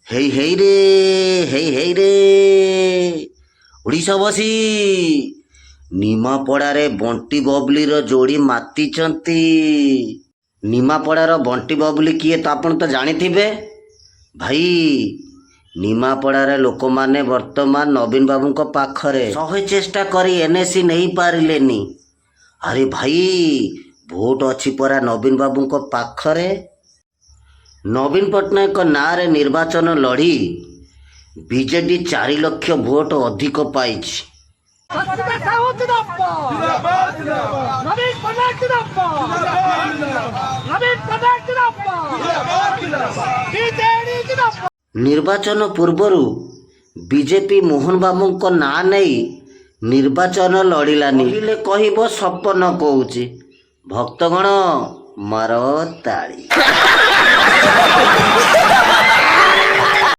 ହେଇ ହେଇ ରେ, ହେଇ ହେଇ ରେ, ଓଡ଼ିଶାବାସୀ, ନିମାପଡ଼ାରେ ବଣ୍ଟି ବବଲିର ଯୋଡ଼ି ମାତିଛନ୍ତି। ନିମାପଡ଼ାର ବଣ୍ଟି ବବଲି କିଏ ତ ଆପଣ ତ ଜାଣିଥିବେ ଭାଇ। ନିମାପଡ଼ାରେ ଲୋକମାନେ ବର୍ତ୍ତମାନ ନବୀନ ବାବୁଙ୍କ ପାଖରେ। 100 ଚେଷ୍ଟା କରି ଏନ୍ଏସି ନେଇପାରିଲେନି। ଆରେ ଭାଇ, ଭୋଟ ଅଛି ପରା ନବୀନ ବାବୁଙ୍କ ପାଖରେ। ନବୀନ ପଟ୍ଟନାୟକଙ୍କ ନାଁରେ ନିର୍ବାଚନ ଲଢ଼ି ବିଜେଡି 4 ଲକ୍ଷ ଭୋଟ ଅଧିକ ପାଇଛି। ସସ୍ମିତା ସାହୁ ଜିନ୍ଦାବାଦ! ନବୀନ ପଟ୍ଟନାୟକ ଜିନ୍ଦାବାଦ! ନବୀନ ପଟ୍ଟନାୟକ ଜିନ୍ଦାବାଦ! ବିଜେଡି ଜିନ୍ଦାବାଦ! ନିର୍ବାଚନ ପୂର୍ବରୁ ବିଜେପି ମୋହନ ବାବୁଙ୍କ ନାଁ ନେଇ ନିର୍ବାଚନ ଲଢ଼ିଲାନି। କହିଲେ କହିବ ସପନ କହୁଛି। ଭକ୍ତଗଣ, ମାର ତାଳି।